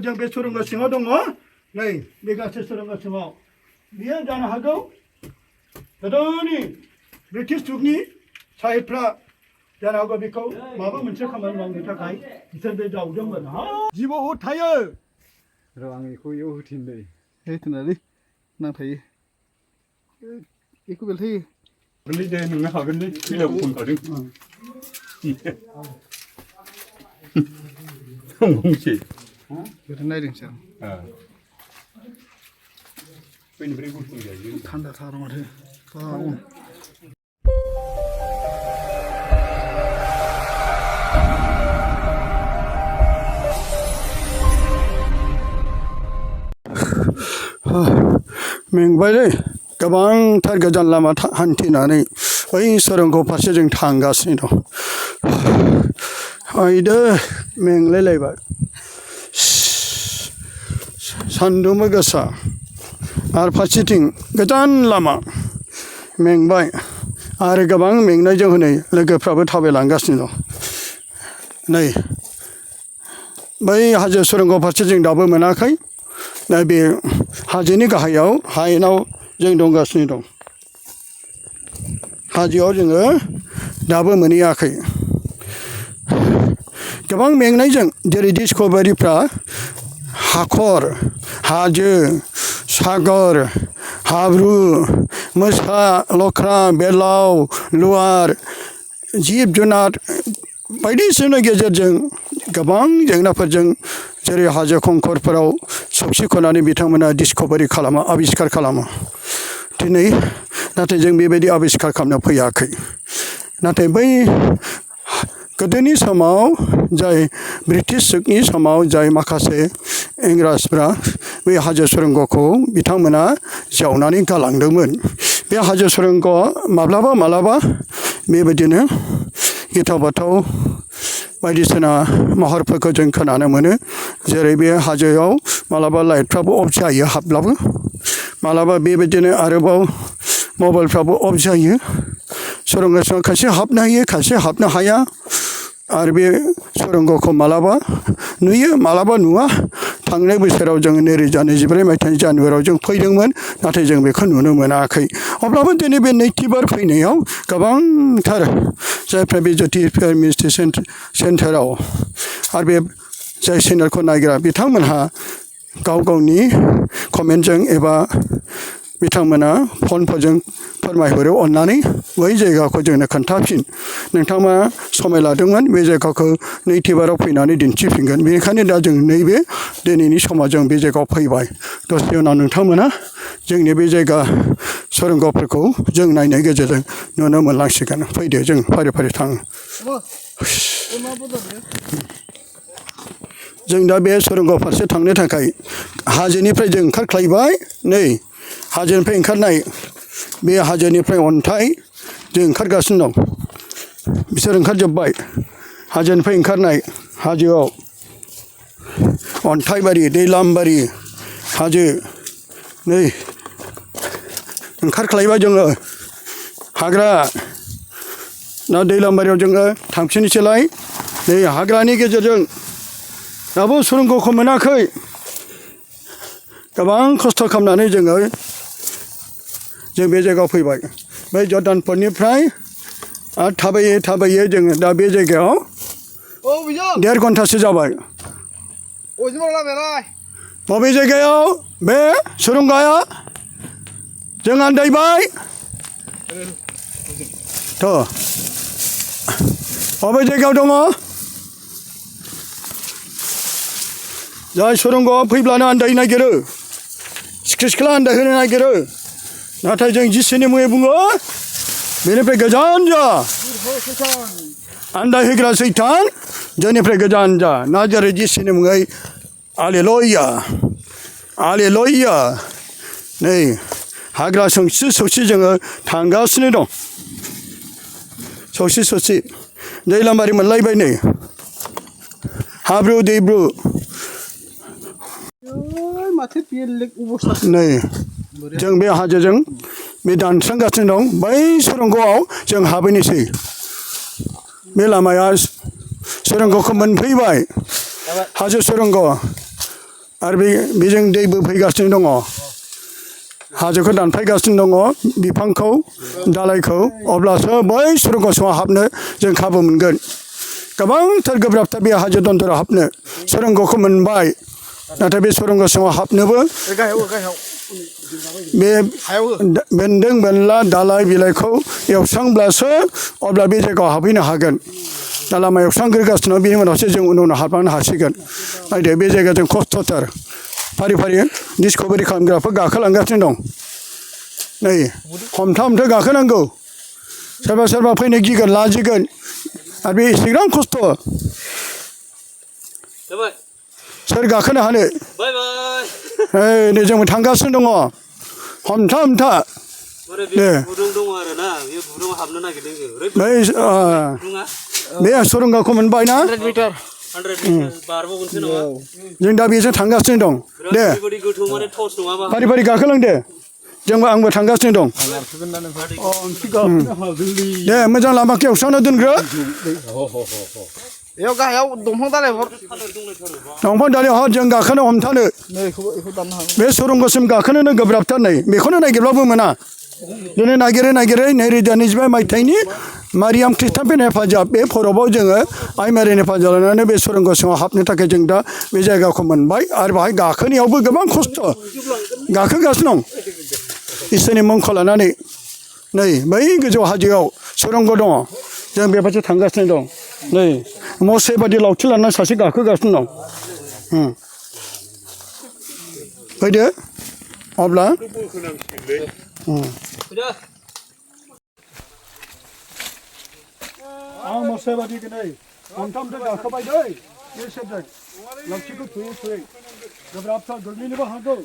जों बे सुरंग सिङाव दङ नै बे गासै सुरंग सिङाव बियो जानो हागौ गोदोनि ब्रिटिश जुगनि साहिबफ्रा जानो हागौ बेखौ माबा मोनसे खामानि मावनो थाखाय बिसोर बे जावदोंमोन जिबौ थायो र' आं बेखौ इयाव होथिनलै होथेनालै नांथायो बेखौ बेलथायो गोरलै दे नोंनो हागोनलै फैलाव खनखादों बुंसै बेखौ नायदों सार बैनिफ्राय गुसुं जायो थान्दाथार माथो बावन मेंबायलै गोबांथार गोजान लामा हान्थिनानै बै सुरंग फारसे जों थांगासिनो दं आयदो मेंलायलायबाय सान्दुंबो गोसा आरो फारसेथिं गोजान लामा मेंबाय आरो गोबां मेंनायजों हनै लोगोफ्राबो थाबायलांगासिनो दं नै बै हाजो सुरंग फारसे जों दाबो मोनाखै दा बे हाजोनि गाहायाव हायेनाव जों दंगासिनो दं हाजोआव जोङो दाबो मोनहैयाखै गोबां मेंनायजों जेरै डिस्कभारिफ्रा हाखर हाजो सागर हाब्रु मोसा लख्रा बेलाव लुवार जिब जुनार बायदिसिना गेजेरजों गोबां जेंनाफोरजों जेरै हाजो खंखरफोराव सौसिख'नानै बिथांमोना डिस्कभारि खालामो आबिष्कार खालामो दिनै नाथाय जों बेबायदि आबिष्कार खालामनो फैयाखै नाथाय बै गोदोनि समाव जाय ब्रिटिश जुगनि समाव जाय माखासे इंराजफ्रा बे हाजो सुरंगखौ बिथांमोना जावनानै गालांदोंमोन बे हाजो सुरंगआ माब्लाबा माब्लाबा बेबायदिनो गिथाव बाथाव बायदिसिना महरफोरखौ जों खोनानो मोनो जेरै बे हाजोआव माब्लाबा लाइटफ्राबो अफ जायो हाब्लाबो माब्लाबा बेबायदिनो आरोबाव मबाइलफ्राबो अफ जायो सुरंग सिङाव खायसे हाबनो हायो खायसे हाबनो हाया आरो बे सुरंगखौ माब्लाबा नुयो माब्लाबा नुवा थांनाय बोसोराव जों नैरोजा नैजिब्रै मायथाइनि जानुवारियाव जों फैदोंमोन नाथाय जों बेखौ नुनो मोनाखै अब्लाबो दिनै बे नैथिबार फैनायाव गोबांथार जायफ्रा बे ज्योतिर्बिद मेडिटेसन सेन्टाराव आरो बे जाय चेनेलखौ नायग्रा बिथांमोनहा गाव गावनि कमेन्टजों एबा बिथांमोना फनफोरजों फोरमायहरो अननानै बै जायगाखौ जोंनो खोन्थाफिन नोंथांमोना समाय लादोंमोन बे जायगाखौ नैथिबाराव फैनानै दिन्थिफिनगोन बेनिखायनो दा जों नैबे दिनैनि समाव जों बे जायगायाव फैबाय दसे उनाव नोंथांमोना जोंनि बे जायगा सुरंगफोरखौ जों नायनायनि गेजेरजों नुनो मोनलांसिगोन फैदो जों फारि फारि थाङो जों दा बे सुरंग फारसे थांनो थाखाय हाजोनिफ्राय जों ओंखारख्लायबाय नै हाजोनिफ्राय ओंखारनाय बे हाजोनिफ्राय अन्थाइ जों ओंखारगासिनो दं बिसोर ओंखारजोब्बाय हाजोनिफ्राय ओंखारनाय हाजोआव अन्थाइबारि दैलामबारि हाजो नै ओंखारख्लायबाय जोङो हाग्रा दा दैलामबारियाव जोङो थांफिननोसैलाय नै हाग्रानि गेजेरजों दाबो सुरंगखौ मोनाखै गोबां खस्थ' खालामनानै जों बे जायगायाव फैबाय बै जर्दानफोरनिफ्राय आरो थाबायै थाबायै जोङो दा बे जायगायाव 1.5 घन्टासो जाबाय बबे जायगायाव बे सुरंगाया जों आन्दायबाय थ' बबे जायगायाव दङ जाय सुरंगआव फैब्लानो आन्दायनो नागिरो सिख्रि सिख्ला आन्दायहोनो नागिरो नाथाय जों जिसुनि मुङै बुङो बेनिफ्राय गोजान जा आन्दायहोग्रा सैतान जोंनिफ्राय गोजान जा ना जेरै जिसुनि मुङै आलेलुया आलेलुया नै हाग्रा सौसि सौसि जोङो थांगासिनो दं सौसि सौसि दैलामबारि मोनलायबाय नै हाब्रु दैब्रु नै जों बे हाजोजों बे दानस्रांगासिनो दं बै सुरंगआव जों हाबहैनोसै बे लामाया सुरंगखौ मोनफैबाय हाजो सुरंग आरो बेजों दै बोहैगासिनो दङ हाजोखौ दानफायगासिनो दङ बिफांखौ दालाइखौ अब्लासो बै सुरंग सिङाव हाबनो जों खाबु मोनगोन गोबांथार गोब्राबथार बे हाजो दन्दराव हाबनो सुरंगखौ मोनबाय नाथाय बे सुरंग सिङाव हाबनोबो बे बेन्दों बेनला दालाइ बिलाइखौ एवस्रांब्लासो अब्ला बे जायगायाव हाबहैनो हागोन दा लामा एवस्रांग्रोगासिनो बिनि उनावसो जों उनाव हाबलांनो हासिगोन नायदो बे जायगाजों खस्थ'थार फारि फारि डिसक'भारि खालामग्राफोर गाखोलांगासिनो दं नै हमथा हमथा गाखोनांगौ सोरबा सोरबा फैनो गिगोन लाजिगोन आरो बे एसेबां खस्थ' सोर गाखोनो हानो नै जोंबो थांगासिनो दङ हमथा हमथा दे बे सुरंगखौ मोनबाय ना जों दा बेजों थांगासिनो दं दे फारि फारि गाखोलां दे जोंबो आंबो थांगासिनो दं दे मोजां लामाखौ एवस्रांना दोनग्रो बेयाव गाहायाव दंफां दालाइ हर दंफां दालाइयाव हर जों गाखोनो हमथानो बे सुरंगसिम गाखोनोनो गोब्राबथार नै बेखौनो नागिरब्लाबो मोना दिनै नागिरै नैरोजा 25 मायथाइनि मारियाम ख्रिस्टानफोरनि हेफाजाब बे फरबाव जोङो आइ मारिनि हेफाजाब लानानै बे सुरंग सिङाव हाबनो थाखाय जों दा बे जायगाखौ मोनबाय आरो बेहाय गाखोनायावबो गोबां खस्थ' गाखोगासिनो दं इसोरनि मुंखौ लानानै नै बै गोजौ हाजोआव सुरंग दङ जों बेबायदि थांगासिनो दं नै मसे बादि लावथि लानानै सासे गाखोगासिनो दं फैदो अब्ला आं मसे बादि नै हमथामजों गाखोबाय दै बे सेरजों लावथिखौ थुयै गोब्राबथार गोग्लैनोबो हागौ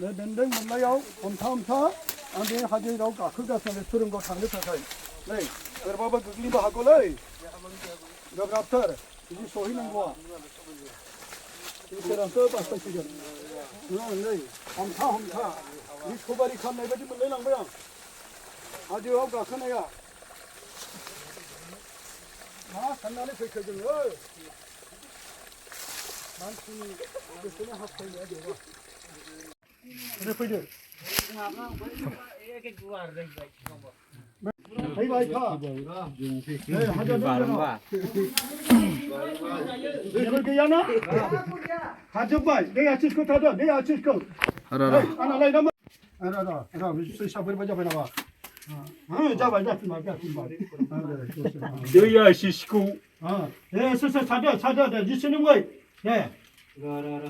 बे बेन्दों मोननायाव हमथा हमथा आं बे हाजोआव गाखोगासिनो सुरंगआव थांनो थाखाय नै सोरबाबो गोग्लैनोबो हागौलै गोब्राबथार बिदि सहैनांगौआ इसोरासो बासायसिगोन नै हमथा हमथा डिसक'भारि खालामनाय बायदि मोनलायलांबाय आं हाजोआव गाखोनाया मा साननानै फैखो जोङो मानसिनि गोसोनि हास्थायनाया देबा फैदो फैबाय था दैफोर गैयाना हाजोब्बाय दै आथिसखौ थादो दै आथिसखौ आंना लायनामोन फैसाफोरबो जाबाय नामा जाबाय जाफिनबाय दैया एसेखौ दे सोर थादो दे जिसुनुङै दे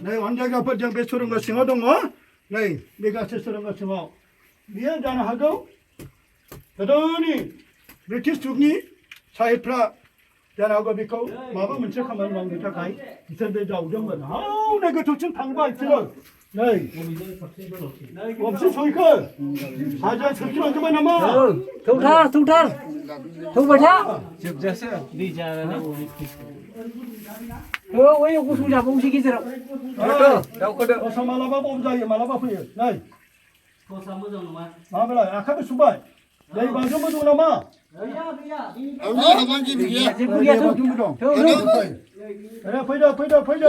नै अनजायगाफोर जों बे सुरंग सिङाव दङ नै बे गासै सुरंग सिङाव बियो जानो हागौ गोदोनि ब्रिटिश जुगनि साहिबफ्रा जानो हागौ बेखौ माबा मोनसे खामानि मावनो थाखाय बिसोर बे जावदोंमोन हौनै गोथौसिम थांबाय बिसोरो नै गबसे सहैखो हाजोआ सोरखिलांजोब्बाय नामा थौबाय था जोबजासो दै जानानै ओइ गुसुं जाबावनोसै गेजेराव दस्रा मालाबा बम जायो मालाबा फैयो नै माबालाय आखाइबो सुबाय दै बाज्रुमबो दं नामा फैदो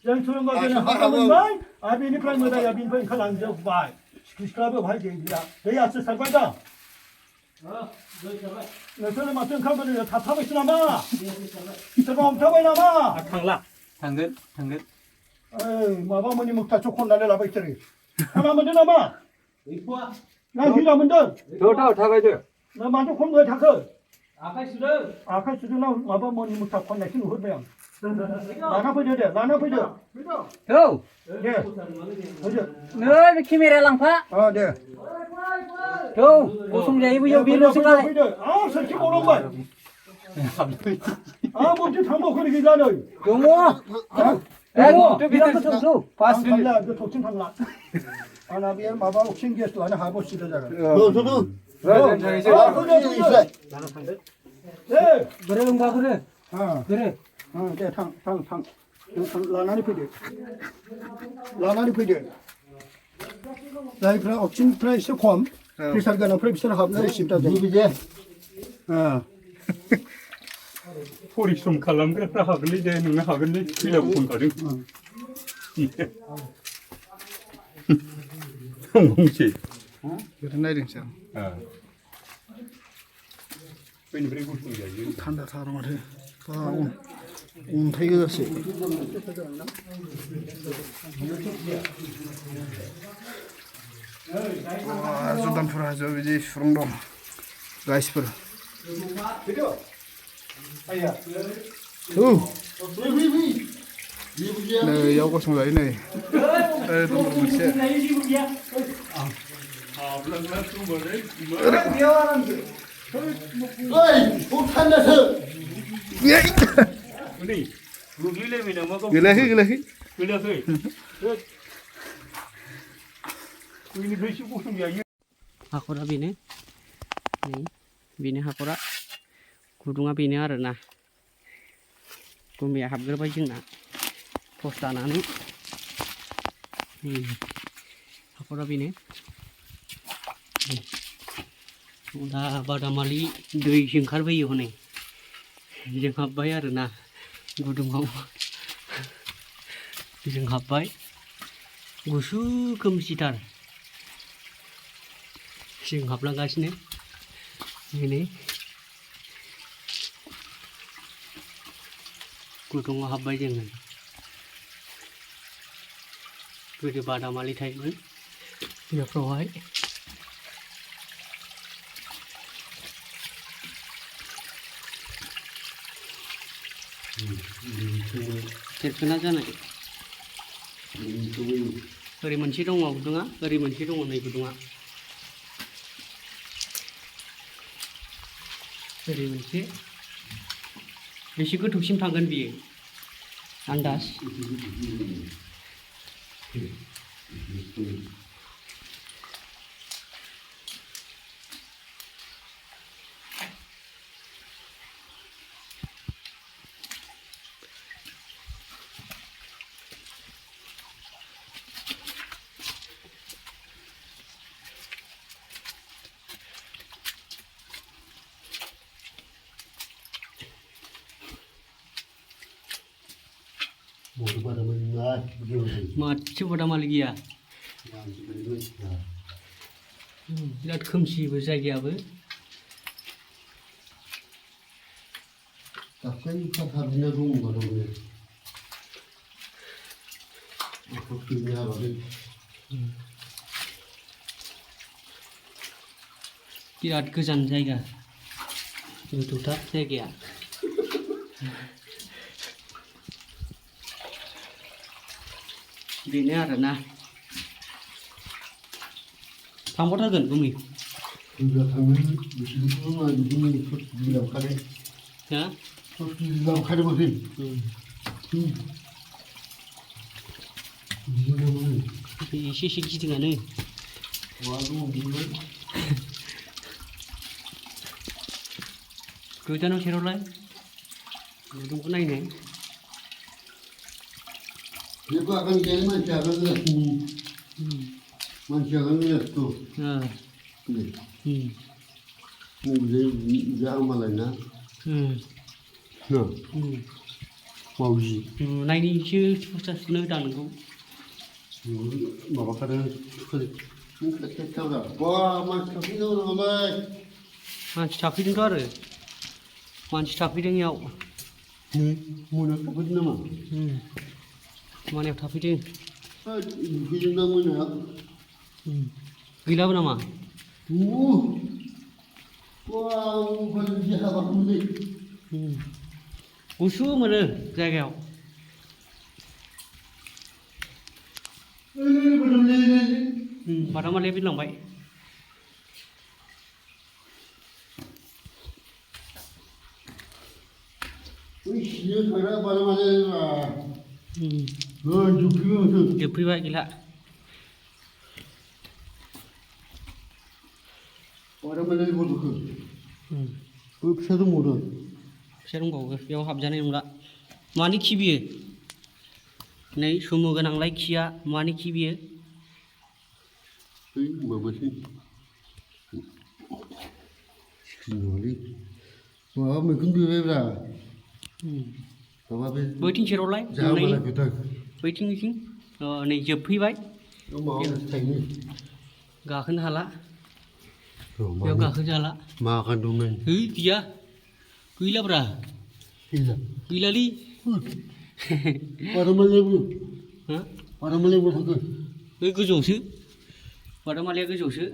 जों सुरंगाव जों हाबा मोनबाय आरो बेनिफ्राय मोदाया बेनिफ्राय ओंखारलांजोब्बाय सिख्लाबो बाहाय गैलिया दैयासो सारबाय दा नोंसोरो माथो ओंखारबोदों थाबथाबायसो नामा सोरबा हमथाबाय नामा थांगोन ओइ माबा मोननि मुक्तासो खननानै लाबाय बिसोरो खना मोनदों नामा ना हिरा मोनदों थाबायदो ना माथो खनबाय थाखो आखाइ सुदों ना माबा मोननि मुक्ता खननायसो नुहुरबाय आं लाना फैदो दे लाना फैदो दे फैदो नै बे केमेरा लांफा दे गसंजायो बैयाव बेल'सो गालाय सोरखि बावलांबाय बबेथिं थांबावखो गैला नै दङ गोथौसिम थांला आंना बे माबा अक्सिजेन गेस लानो हाबावसिगोन जागोन बोरै लोंबा बोरै दे थां लानानै फैदो जायफ्रा अक्सिजेनफ्रा एसे खम प्रेसार गोनांफ्रा बिसोर हाबनो रिसिभ जायो परिश्रम खालामग्राफ्रा हागोनलै दे नोंनो हागोनलै फैलाव फनखादों गंसे बेखौ नायदों सार बैनिफ्राय गुसु जायो थान्दाथार माथो बा अन्थाइ गोजासो जर्दानपुर हाजोआव बिदि सुरंग दं राइसफोर नै इयाव गसंजायो नै दंबावो मोनसे गेलेयाखै गेलेयाखै बैनिफ्रायसो गुसु जायो हाखरा बेनो नै बेनो हाखरा गुदुङा बेनो आरोना गुमैया हाबग्रोबाय जोंना टर्स लानानै हाखरा बेनो दा बादामालि दै ओंखारबोयो हनै जों हाबबाय आरोना गुदुङाव जों हाबबाय गुसु खोमसिथार जों हाबलांगासिनो नै गुदुङाव हाबबाय जोङो गोदो बादामालि थायोमोन बेफ्रावहाय देरखोना जानाय ओरै मोनसे दङ गुदुङा ओरै मोनसे दङ नै गुदुङा ओरै मोनसे बेसे गोथौसिम थांगोन बियो आन्दाज माथो बादामालि गैया बिराद खोमसिबो जायगायाबो बिराद गोजान जायगा गोथौथार जायगाया बेनो आरोना थांबावथारगोन गुमै एसे एसे गिदिङानो गोजानाव सेरावलाय गुदुंखौ नायनो Lepas akan jadi macam akan lihat macam akan lihat tu. Mungkin jangan malah na. No. Mauji. नायनोसो फुसा सुनो दानगौ Bapak kadang mungkin tahu dah. Wah macam itu nampak. मानसि थाफैदोंथ' आरो मानसि थाफैदों इयाव Muna apa nama? मानायाव थाफैदों Kita nama mana? गैलाबो नामा Wah, bukan siapa pun ni. गुसु मोनो जायगायाव बादामालिया बिरलांबाय Wih, dia kira pada mana lah. Jumpa tu. जोबफैबाय गैला Pada mana ni bodoh tu? Bisa tu bodoh. फिसा दंबावो बेयाव हाबजानाय नंला मानि खि बियो नै सुमु गोनांलाय खिया मानि खि बियो Bapak sih. Noli. Wah, mungkin dia berapa? Bapak बैथिं सेरावलाय Jangan malah kita. बैथिं बैथिं नै जोबफैबाय माबा थाइनै गाखोनो हाला बेयाव गाखोनो हाला माखान दंमोन गैया गैलाब्रा गैला गैलालै बादामालियाबो हा बादामालियाबो थांगोन बै गोजौआवसो बादामालिया गोजौआवसो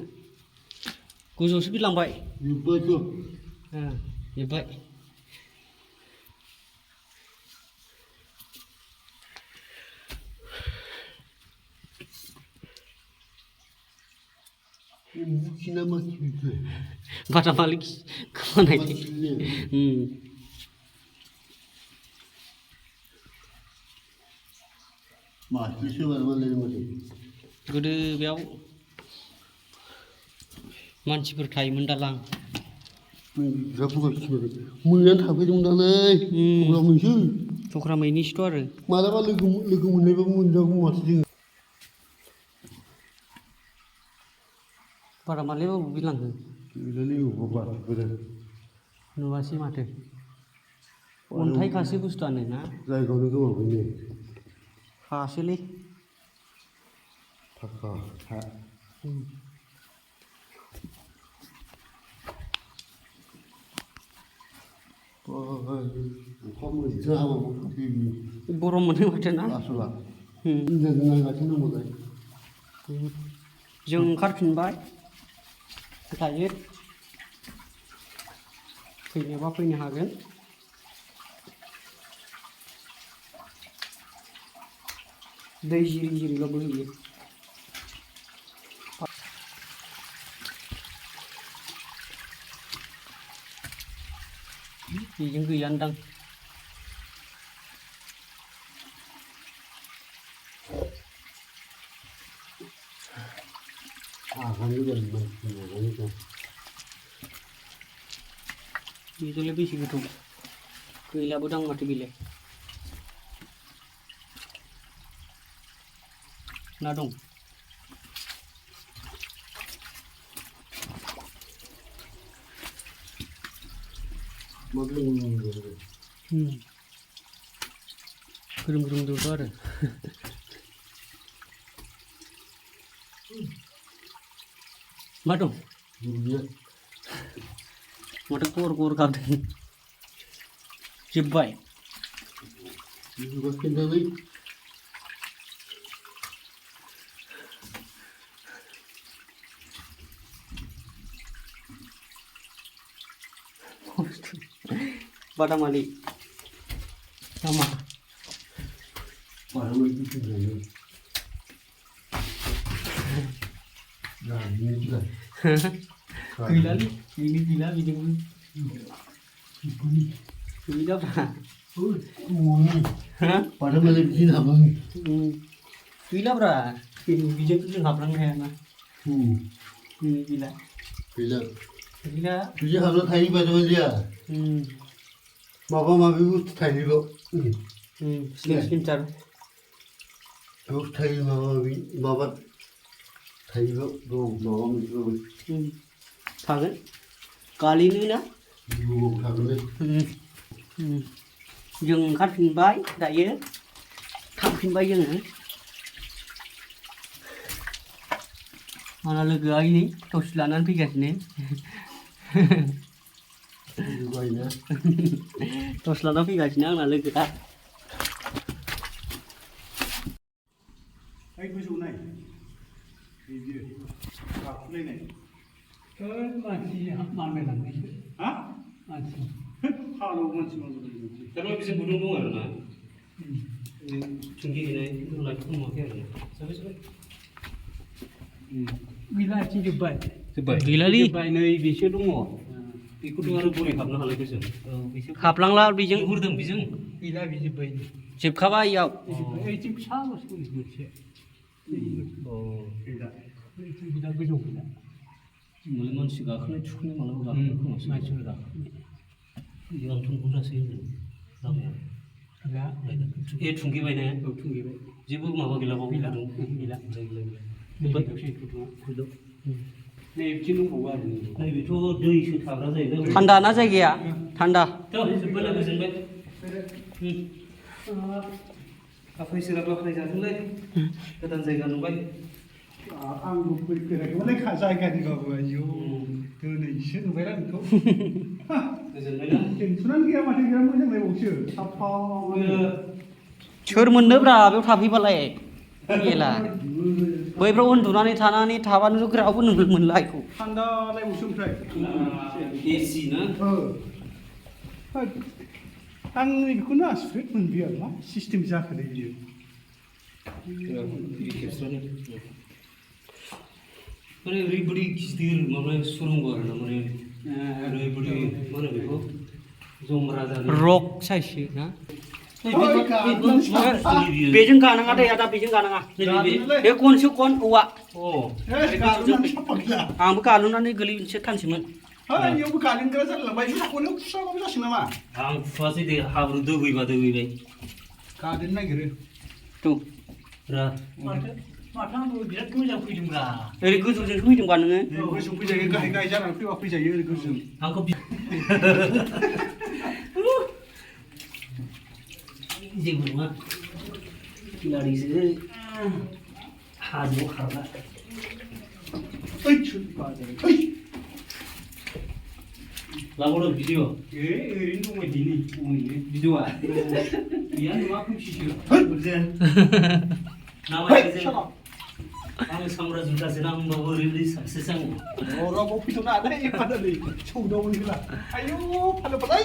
बिरलांबाय जोब्बायथ' जोब्बाय Kina मा खिफिखो बादामालि खोनानाय मासेसो बादामालिया माथो गोदो बेयाव मानसिफोर थायोमोन दालां मैयानो थाफैदोंमोन दांलै अब्ला मैसो थख्रा मैनिसोथ' आरो मालाबा लोगो मोननायबाबो मोनजागौ माथो जोङो बादामालियाबो बिरलांखो गैलालै अबावबा गोदो नुवासै माथो अन्थाइखासो बुस्थुआनो ना जायगायावनो गोमाबायनो हासोलै फाक्का हा अखा मोनसे हाबाबो गरम मोनो माथो ना आसला नायगासिनो दंमोनलाय जों ओंखारफिनबाय दायो फैनोबा फैनो हागोन दै जिरि जिरिल' बोहैयो बेजों गैयानोदां बेजोंलाय बेसे गोथौ गैलाबो दां माथो बेलाय ना दं ग्रोम ग्रोम दौथ' आरो मा दं माथो गर गर गाबदों जोब्बाय बादामालि sama बादामालि फैनानै gila nih ini gila bikin gila pak बादामालि बिदिनो हाबलाङो gila bra ini bijak tuh ngaplang kayak mana ini gila गैला gila बिदि हाबना थायो बादामालिया माबा माबि बुस्थु थायो pintar बेयाव थायो माबा थायो दं माबा मोनसे थागोन गालिनो ना जिउआव थागोनलै जों ओंखारफिनबाय दायो थांफिनबाय जोङो आंना लोगोआ नै टर्च लानानै फैगासिनो टर्च लानानै फैगासिनो आंना लोगोआ गोजौ नाय बियो गाखोलायनाय मानसि मानबायलांनायसो हा मानसि हालाव मानसि थारमाने बिसोर गुदुं दं आरो ना थुंगिहैनाय लाइटखौ नुवाखै आरो जाबाय जाबाय गैला आथिं जोब्बाय गैलालै जोब्बाय नै बेसो दङ बेखौथ' आरो बोरै हाबनो हालायखो जों हाबलांला बेजों नुहुरदों बेजों गैला बे जोब्बाय जोबखाबाय इयाव ओइथिं फिसाल'सो मोनसे गैला ओइथिं गैला गोजौ गैला होनबालाय मानसि गाखोनाय थुखोनाय मालाबा गाखोनाय खोमासो मानसिफोर गाखोनाय आंथ' नुहुरासै होनदों लामायाव गैला ए थुंगिबाय ने औ थुंगिबाय जेबो माबा गैला बाव गैला गैला नै बिथिं दंबावो आरो नैबेथ' दैसो थाग्रा जाहैबाय थान्दा ना जायगाया थान्दा जोब्बाय गोजोनबाय फैसोराबो फैजाथोंलै गोदान जायगा नुबाय आंबो फैफेराखैमोनलै जायगानिबाबो आयौ दिनैसो नुबाय आंखौ गोजोनबाय ना टेनसनानो गैया माथो बिराद मोजां नायबावसो साफा सोर मोननोब्रा बेयाव थाफैबालाय गेला बैफ्राव उन्दुनानै थानानै थाबानो रावबो मोनला आइखौ थान्दा नायबावसो ओमफ्राय एसि ना आं बेखौनो आसुरित मोनबाय आरो मा सिस्टेम जाखोलै बियो माने ओरैबायदि गिदिर माबा सुरंग आरो ना माने ओरैबायदि मा होनो बेखौ जमरा जानाय रक साइससो ना बेजों गानाङा दे आदा बेजों गानाङा बे गनसो गन औवा आंबो गालुनानै गोलैनोसो थानसैमोन इयावबो गालिनग्रा जालांबाय जुनाखौनो खुस्राबाबो जासिगोन नामा आं फुवासै दे हाब्रु दोबैबाय गादेरनो नागिरो थ' रा माथो आंबो बिराद मोजां फैदोंब्रा ओरै गोजौजोंसो फैदोंबा नोङो गोजौ फैजायो गाहाय गाहाय जानानै फैबा फैजायो ओरै गोजौ आंखौ जेबो नङा खिलारिसो हाजोआव खारग्रा लाबावदों भिडिअ ओरैनो दंबाय दिनै भिडिअआ गैया नुवा खोमसिसो आङो सामरा जुथासो ना होमबाबो ओरैबायदि साक्सेस आङो रावबो फैथ'नो हालाय फादालै सौदावो होला आयौ फालो फालाय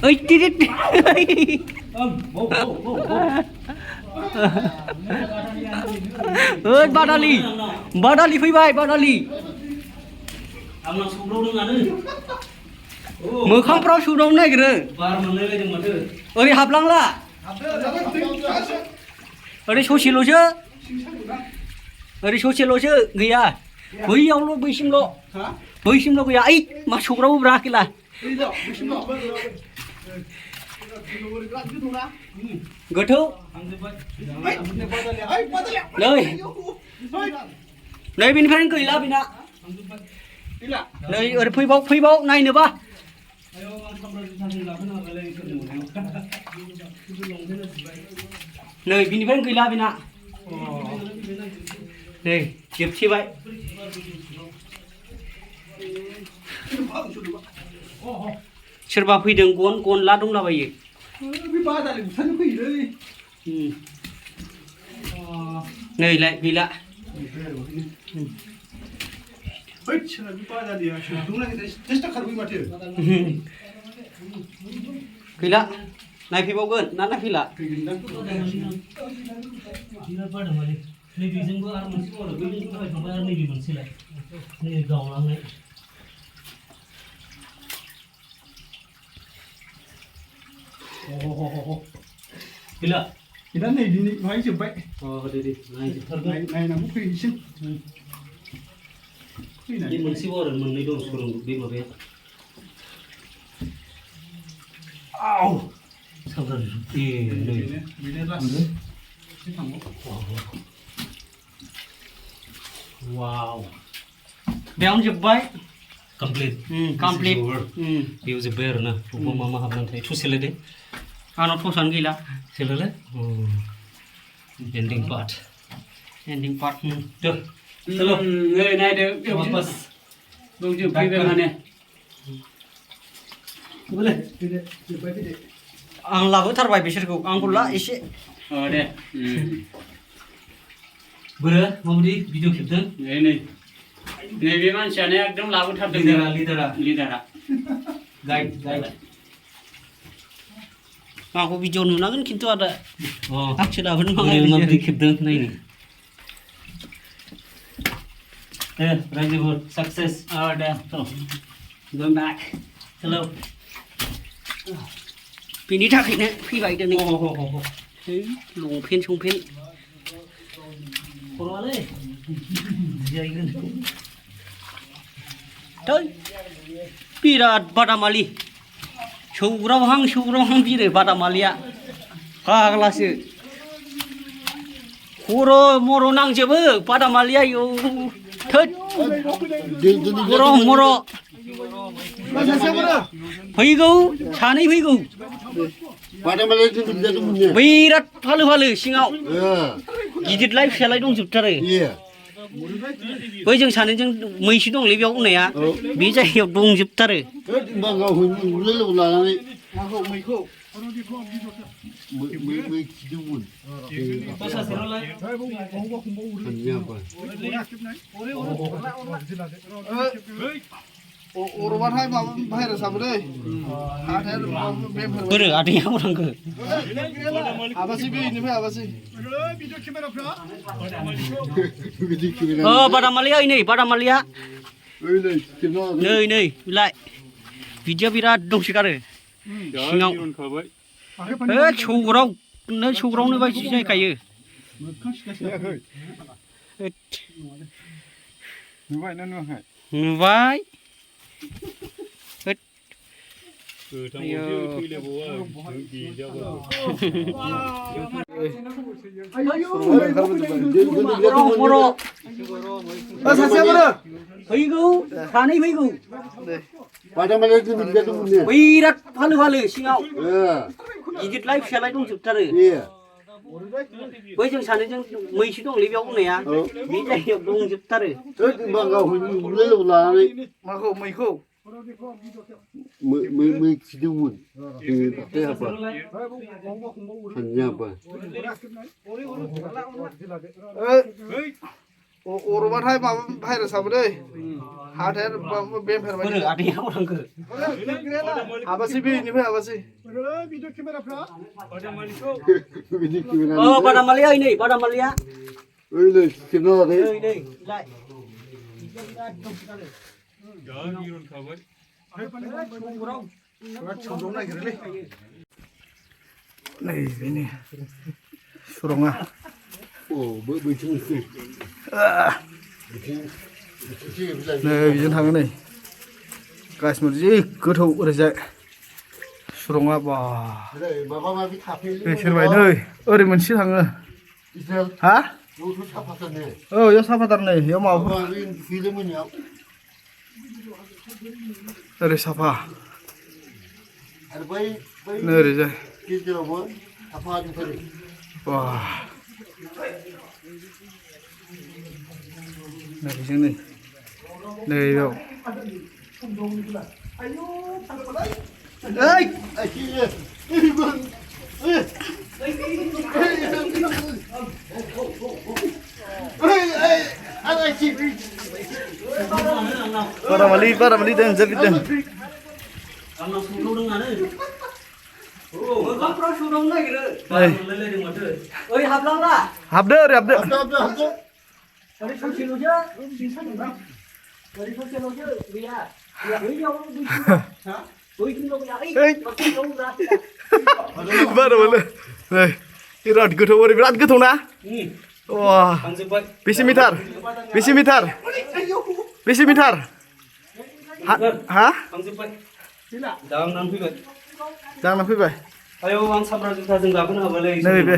ओइ तिरिट ओइ बादालि फैबाय बादालि आंनाव सौदावदोंआनो मोखांफ्राव सौदावनो नागिरो बार मोनलायलायदों माथो ओरै हाबलांला ओरै ससेल'सो गैया बैयावल' बैसिमल' गैया ओइ मा सौग्रावो ब्रा खेला गोथौ नै बेनिफ्रायनो गैला बेना नै ओरै फैबाव नायनोबा नै बिनिफ्रायनो गैला बेना नै जोबथेबाय सोरबा फैदों गनला दंलाबायो बे बादालि बुथारनो फैयोलै नैलाय गैला सोरना बे बादालिया सौदावनो नागिरदों सेस्था खारबाय माथो गैला नायफैबावगोन ना नायफैला बिराद बादों माने नैबेजोंबो आरो मोनसे बावदों बैजों थाबायखांबाय आरो नैबे मोनसेलाय नै गावलांनाय गैला गैला नै दिनै बाहाय जोब्बाय दे नायजोबथारगोन नायनांगौ फैनोसै बे मोनसेबाव आरो मोननै दं सुरंग बे माबाया आव सामरा ए नै बेनो लास्ट वाव बेयावनो जोब्बाय कमप्लिट बेयाव जोब्बाय आरो ना बबाव मा हाबनानै थायो ससेलाय दे आंनाव टसानो गैला सेलाय एन्डिं पार्ट चलो नै नायदो वापस दंजोबफैबाय माने आं लाबोथारबाय बिसोरखौ आंखौ ला एसे दे बोरो माबायदि भिडिअ खेबदों नैबे मानसियानो एकदम लाबोथारदों लिडारा गाइड आंखौ भिडिअ नुनांगोन खिन्थु आदा आंसो लाबोनो माबायदि खेबदों नायनो रायजोफोर साक्सेस दे going back hello बेनि थाखायनो फैबाय दिनै लंपेन्ट संपेन्ट खर'आलै जायगोन बिराद बादामालि सौग्रावहां बिरो बादामालिया फाग्लासो खर' मर' नांजोबो बादामालिया आयौ थोद मर' फैगौ सानै फैगौ बादामालाय जों बिदाथ' मोनो बिराद फालो फालो सिङाव ए गिदिरलाय फिसालाय दंजोबथारो ए बै जों सानैजों मैसो दंलै बेयाव बुंनाया बे जायगायाव दंजोबथारो होमबा गाव होनलाय लानानै मैखौ मै खिदोंमोन अरबाथाय माबा भाइरास हाबो दै बोरो आदैयाव थांखो हाबासै बे इनिफ्राय हाबासै अ बादामालिया नै बादामालिया नै नै बिलाय बिदिया बिराद दंसोगारो सिङाव सौग्रावनो बायदि जायखायो नुबाय फैगौ सानै फैगौ बादामालाय जों बिदाथ' मोनो बिराद फालो फालो सिङाव गिदिरलाय फिसालाय दंजोबथारो बै जों सानैजों मैसो दंलै बेयाव बुंनाया बे जायगायाव दंजोबथारो होमबा गाव होनलाय लानानै माखौ मैखौ मै खिदोंमोन दाख्लै हाबा सानजा हाबा अरबाथाय माबा भाइरास हाबो दै हाथाया बेमार बोरो आदैयाव थांखो हाबासै बे इनिफ्राय हाबासै अ बादामालिया नै बादामालिया ओइलै खेबना लादो नै नै बिलाय नै बेनो सुरङा अ बैथिं नै बिजों थाङो नै गासिबो जि गोथौ ओरैजाय सुरङा बा माबा माबि थाफैयो नै सोरबाय नै ओरै मोनसे थाङो हा न'थ' साफाथारनो औ बेयाव साफाथार नै बेयाव माबाफोर माबा फैदों मोनायाव ओरै साफा आरो बै नै ओरैजाय गेजेरावबो साफा दंथारो बा नै बेजों नै बेयाव बादामालि दों जोबोद दों आंनाव सौदावदोंआनो मोखांफ्राव सौदावनो नागिरो मोनलायलायदों माथो ओइ हाबलांला हाबदो ओरै हाबदो ओरै ससेल'सो ओरै ससेल'सो गैया बैयाव बैथिंल' गैया बादामालि नै बिराद गोथौ ओरै बिराद गोथौ ना वा बेसे मिटार हा दांना फैबाय आयौ आं सामब्राम जुथाजों गाखोनो हाबायलै नै बे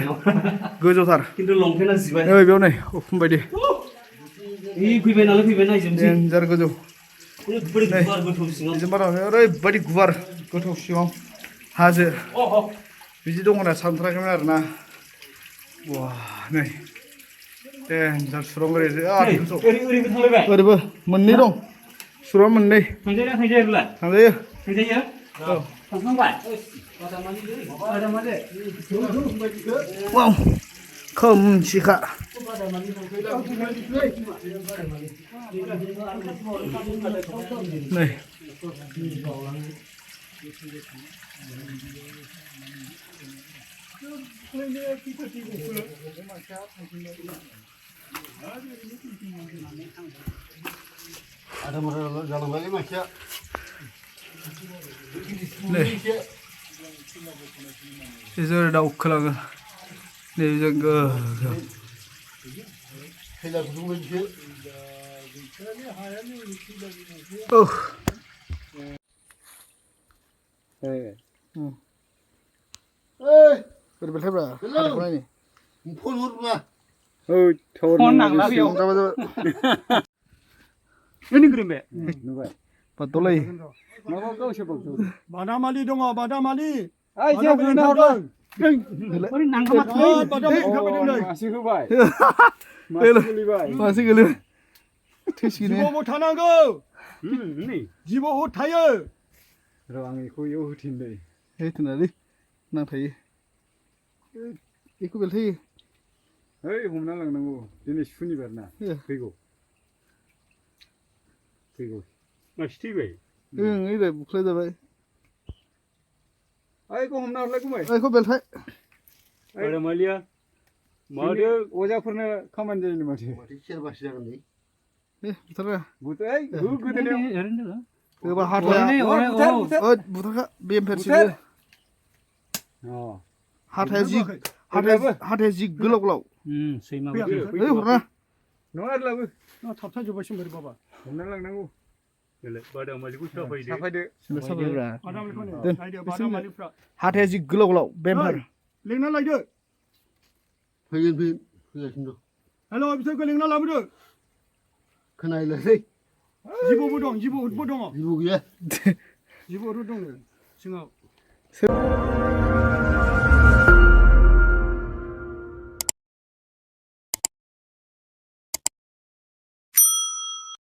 गोजौथार खिन्थु लंपेन्टआ जिबाय नै बेयाव नै उखुम बायदि फैबाय नायजोबनोसै देन्जार गोजौ ओरैबायदि गुवार गोथौ सिङाव बिदिनो बारा ओरैबायदि गुवार गोथौ सिङाव हाजो बिदि दङ होनना सानथ्राखैमोन आरोना वा नै देन्जार सुरं ओरै गोथौ ओरैबो थांलायबाय ओरैबो मोननै दं सुरं मोननै थांजायो थांजायो औ थांखांबाय वाव खोमसिखा नै जालांबायलै मानसिया नै गेजेर दावखोलाङो नैजों गोगोम खैला गुदुं बायदिसो बोरै बेलथायब्रा हाथायखौ नायनि फन हरब्ला फन नांला बेयाव बादलाय बादामालि दङ बादामालि ओइ जे बुनो हरदों ओरै नांगौ बादामालि ओंखारबोदों नै मासे होबाय मासे गोलैबाय थैसिगोन जिबौबो थानांगौ जिबौबो थायो र' आं बेखौ इयाव होथिनदै होथिनालै नांथायो बेखौ बेलथायो ओइ हमना लांनांगौ दिनै सुनिबार ना फैगौ मासे थैबाय ओं ओइलाय बुख्लाय जाबाय ओइखौ हमना हरलाय गुमै ओइखौ बेलथाय बादामालिया माथो अजाफोरनो खामानि जायो माथो माथो सेरबासो जागोन नै बुथारा ओइ गोदोनायाव गोबा हाथाया बुथारखा बेमफेरसिबो हाथाया जि गोलाव गोलाव सैमा ओइ हरना नङा आरोलाबो थाबथाजोब्बायसो बोरै बाबा हमना लांनांगौ बादामालिखौ साफायदो बादामालिखौ नायदो बादामालिफ्रा हाथाया जि गोलाव गोलाव बेमफेर लेंना लायदो फैगासिनो दं हेल' बिसोरखौ लेंना लाबोदो खोनायलासै जिबौबो दं जिबौबो दङ जिबौ गैया जिबौबो दङ सिङाव सोर